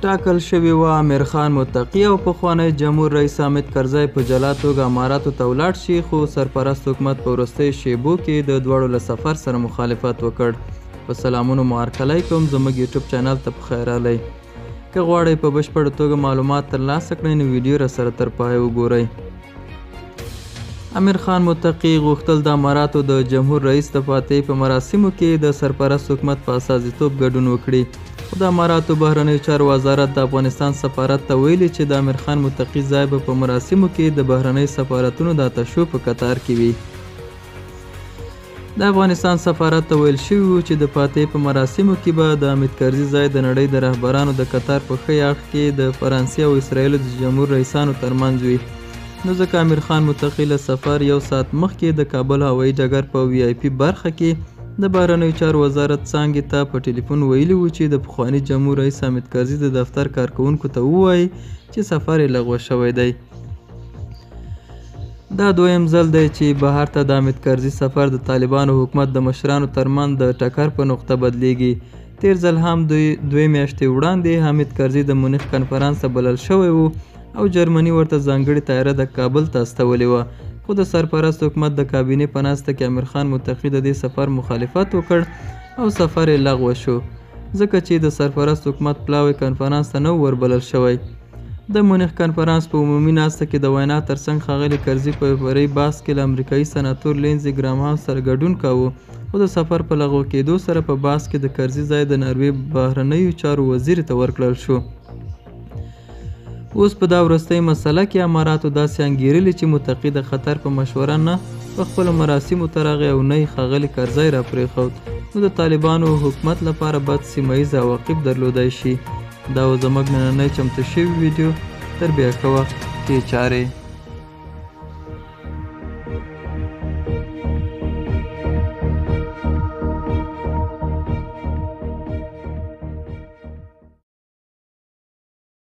ټاکل شوې وه امیرخان متقي او پخوانی جمهور رئیس حامد کرزی په جلا توګه اماراتو ته ولاړ شي، خو سرپرست حکومت په وروستیو شیبو کې د دواړو له سفر سره مخالفت وکړ. په سلامونو مو هرکلی کوم، زموږ یوټیوب چینل ته په خیر راغلی. که غواړئ په بشپړه توګه معلومات ترلاسه کړئ نو ویډیو را سره تر پایه وګورئ. امیرخان متقي غوښتل د اماراتو د جمهور رئیس د فاتحې په مراسمو کې د سرپرست حکومت په استازیتوب ګډون وکړي، خو د اماراتو بهرنیو چارو وزارت د افغانستان سفارت ته ویلي چې د امیرخان متقي ځای به په مراسمو کې د بهرنیو سفارتونو د اتشو په کتار کې وي. د افغانستان سفارت ته ویل شوي وو چې د فاتحې په مراسمو کې به د حامد کرزي ځای د نړۍ د رهبرانو د کتار په ښی اړخ کې د فرانسې او اسراییلو د جمهور رئیسانو ترمنځ وي، نو ځکه امیرخان متقي له سفر یو ساعت مخکې د کابل هوایي ډګر په وي آی پي برخه کې د بهرنیو چارو وزارت څانګې ته په ټلیفون ویلي وو چې د پخواني جمهور رئیس حامد کرزي د دفتر کارکوونکو ته ووایي چې سفر یې لغوه شوی دی. دا دویم ځل دی چې بهر ته د حامد کرزي سفر د طالبانو حکومت د مشرانو ترمنځ د ټکر په نقطه بدلیږي. تیر ځل هم دوې میاشتې وړاندې حامد کرزي د مونیخ کنفرانس ته بلل شوی و او جرمني ورته ځانګړې طیاره د کابل ته استولې وه، خو د سرپرست حکومت د کابینې په ناسته کې امیرخان متقي د دې سفر مخالفت وکړ او سفر یې لغوه شو، ځکه چې د سرپرست حکومت پلاوی کنفرانس ته نه و وربلل شوی. د مونیخ کنفرانس په عمومي ناسته کې د وینا ترڅنګ ښاغلي کرزي په فرعي بحث کې له امریکایي سناتور لینزي ګراهام سره ګډون کاوه، خو د سفر په لغوه کېدو سره په بحث کې د کرزي ځای د ناروې بهرنیو چارو وزیر ته ورکړل شو. اوس په دا وروستۍ مسله کې اماراتو داسې انګېرلي چې متقي د قطر په مشوره نه په خپلو مراسمو ته راغی او نه یې ښاغلی کرزی راپرېښود، نو د طالبانو حکومت لپاره بد سیمه ییز عواقب درلودای شي. دا و زموږ نننۍ چمتو شوې ویډیو. تر بیا ښه وخت، ښې چارې.